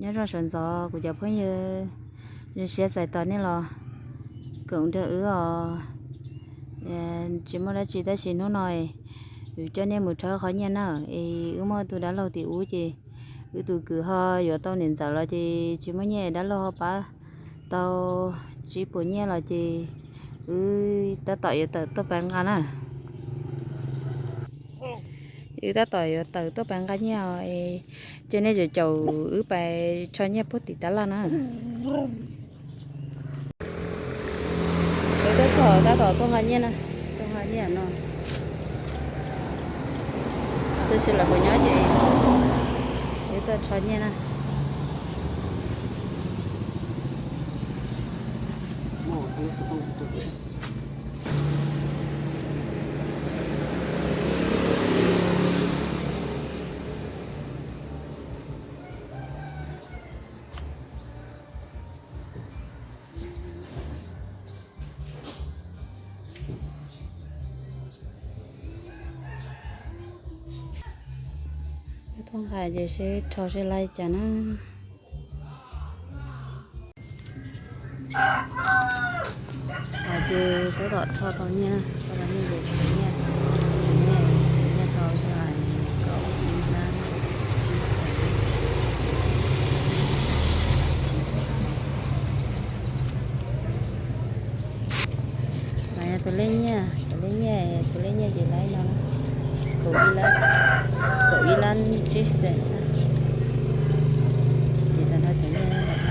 Nyob zoo sawv ntxov kuv cov phooj ywg, zoo siab txais tos nej los koom nrog wb os. Tsis muaj dab tsi tab sis hnub no yuav coj nej mus rhaub qhov nyiaj na. Es wb muaj tus dab laug tim ub ces wb tus kwv ho yuav tau niam ntxawm los ces tsis muaj nyiaj, dab laug ho pab tau tsib puas nyiaj los ces wb tab tom yuav tawm tuaj pais nqa na. Wb tab tom yuav tawm tuaj pais nqa nyiaj os, ces nej caum caum wb pais rho nyiaj puag tim tab laj na. Wb tab tom, tab tom tuaj nqa nyiaj na, tuaj nqa nyiaj no. Tab sis lawv puas nyob ces wb tuaj rho nyiaj na. Tuaj nqa ces seb rho seb laib cas na. Ces tab tom rho tau nyiaj, rho tau nyiaj ces tshuav nyiaj, tshuav nyiaj, tshuav nyiaj tau yog kaum ib lab tsib xees. Mas yog tus lej nyiaj, tus lej nyiaj, tus lej nyiaj ces laib no, kaum ib lab, kaum ib lab tsib xees. Ces tau no tus lej nyiaj ntawm no.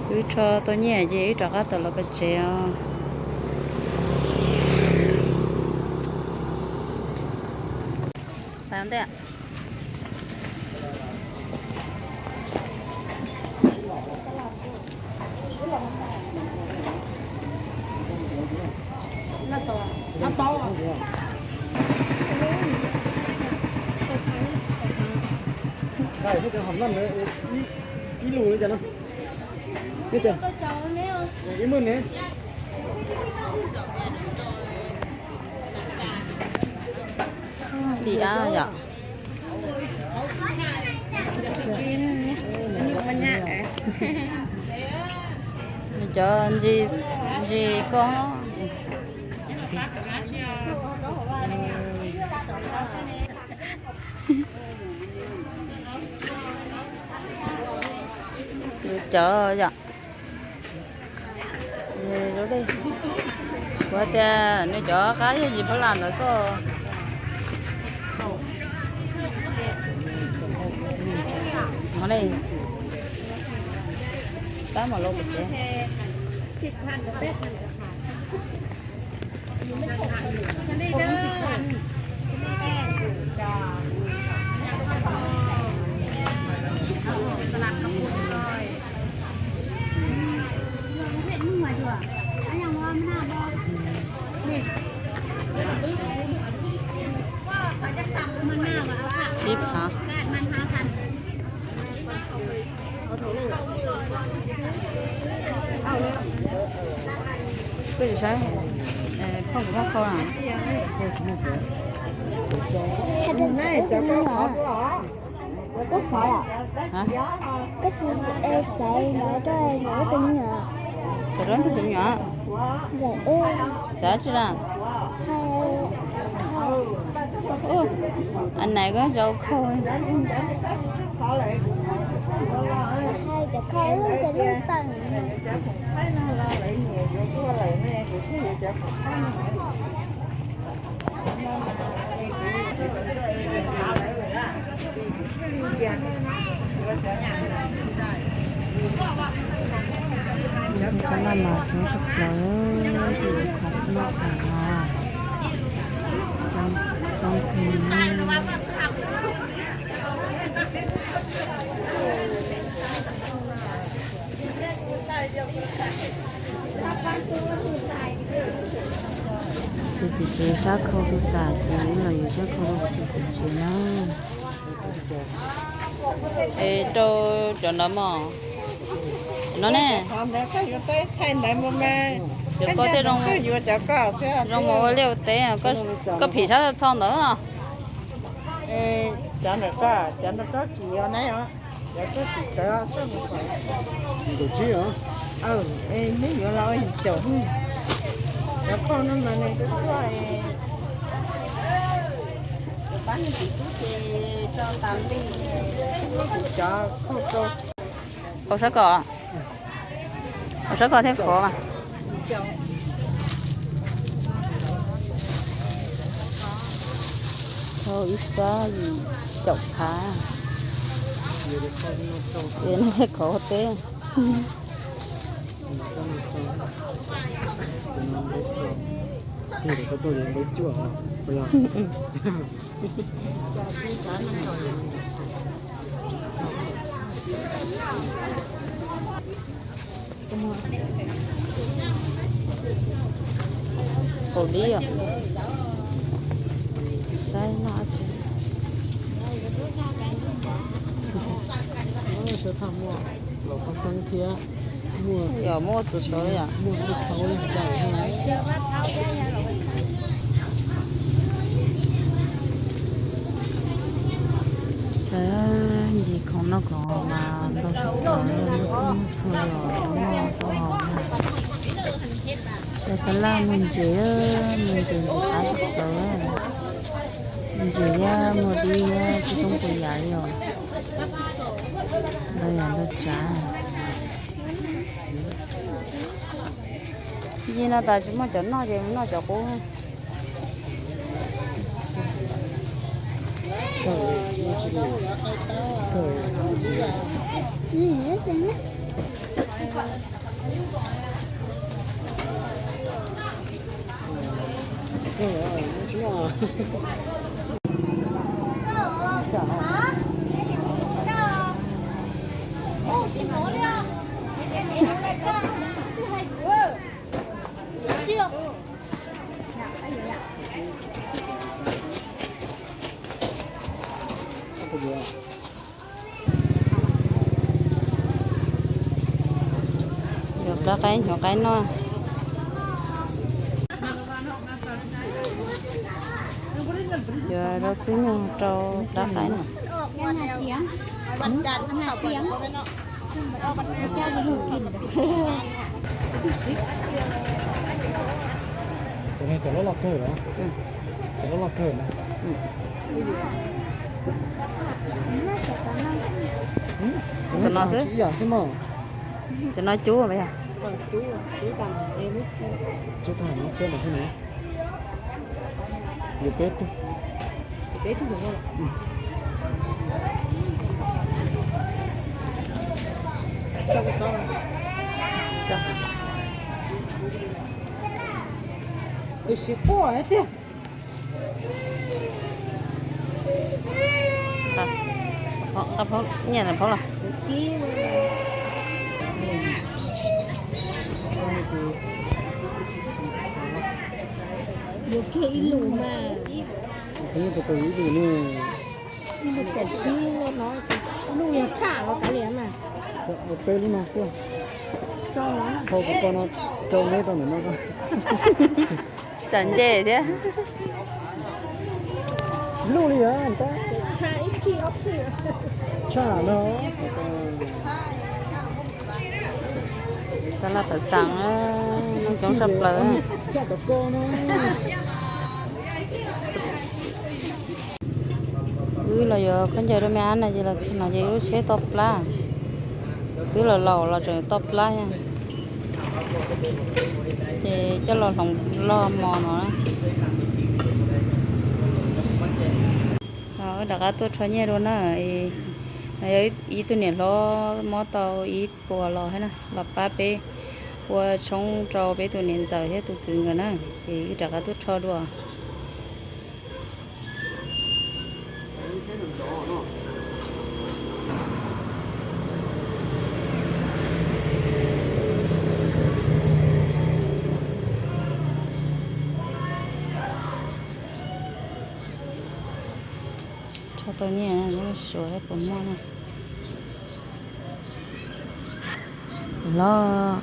Wb rho tau nyiaj ces wb rov qab tawm los pem tsev os. Tim ab yom. Nws cov ntsis, ntsis koj. Nws cov yom. Kuv tias nws cov qab yog yim phaub las ntawd xwb. Ov, pab mam los pem tsev. Tsib phav. Koj tsis saib, phauj kuv muab khau na. Koj xav, koj tsis xav rau tus me nyuam. Xav rau tus me nyuam. Xav tsi na? Nais koj tso khau. Qhov no mas coob tshaj plaws, qhov no coob kawg. Tus txiv tsev sab khau tus tas ces los yuav sab khau rau tus txiv tsev na. Es rau cov ntawd mog. No ne. Cov ko thiaj zoo mus ua liaj ua teb, koj phim sab txho ntawd. Ua sab ko, ua sab ko thiab khov mas. Thau ib xab yim caum phav, es nej khov ua teb. Kaus dib os. Saib noj dab tsi. Sawv tham muaj los paj xeeb thiab. Yog muaj tus sawv yom. Muaj lub thaub ib yam. Sawv ntxim khoom noj khoom haus mas ntau tshaj plaws, muaj txhua txhua yam noj tau haus na. Cov tab laj muag ntses, muag ntses ntxim qab tshaj plaws. Muag ntses thiab muag dib thiab tsis toob puas yam li os. Ntau yam ntau tsav. Yim no tas tsis muaj cov noj ces mus noj cov qub. Yuav rab qaib, nyuam qaib noj. Yuav rau xib nyuj rau rab qaib na. Cov no cov loj loj kawg los? Cov loj loj kawg na. Cov no xwb. Ib yam xwb mog. Cov no cub pas yog? Cub tag no xwb na. Yuav peb tug. Tab sis quaj tiag. Nyiaj phob los? Yuav kiag ib lus mas. Ib lus kaum tsib no, lub yog tshaj los kav liam mas. Ua peb lub no xwb. Thau kuv ko no rau neb rau ntawm no. Tsam nce thiab. Tsis luj li os. Tshaj no. Tab laj pam xees, noj coob tshaj plaws. Wb los yuav khaub ncaws rau me ab no ces los txog no ces lub tsheb to plab. Twb los laus los tseem to plab thiab. Ces coj los hloov loj mos no na. Wb rov qab tuaj rho nyiaj dua na. No yog ib tug niam hlob muab tau ib puas los thiab na, los pab peb ua tshoob rau peb tus niam ntxawm thiab tus kwv nkawd na. Ces wb rov qab tuaj rho dua. Tau nyiaj, suav puas muaj na. Los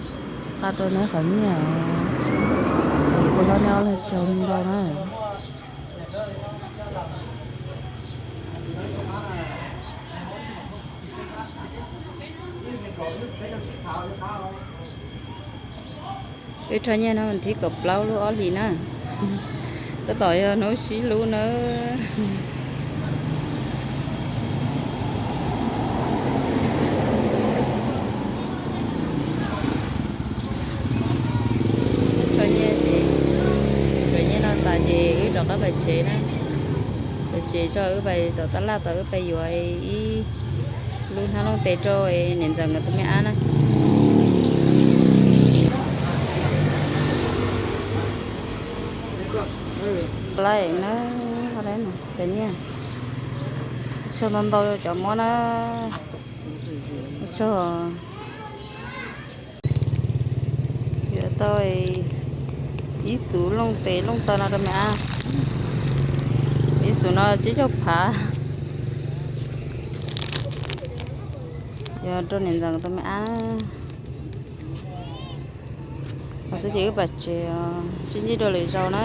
qa rau neb qhov nyiaj, kuv los neb ob leeg tsaug ntau na. Wb rho nyiaj no thib kaum plaub lub ob hlis na. Tab tom yog hnub sib hlub na. Rho nyiaj ces, rho nyiaj no tas ces wb rov qab pais tsev na. Pais tsev tso, wb pais tom tab laj tod, wb pais yuav ib lub hnab looj tes rau niam ntxawm nkawd tus me ab na. Lawm na, cov nyiaj, tsaug ntau ntau cov muab na. Tsaug. Yuav tau ib xuv looj tes looj taw no rau me ab. Ib xuv no tsib caug phav. Yog rau niam ntxawm tus me ab. Los xwb ces wb pais tsev, sib ntsib dua lwm zaus na.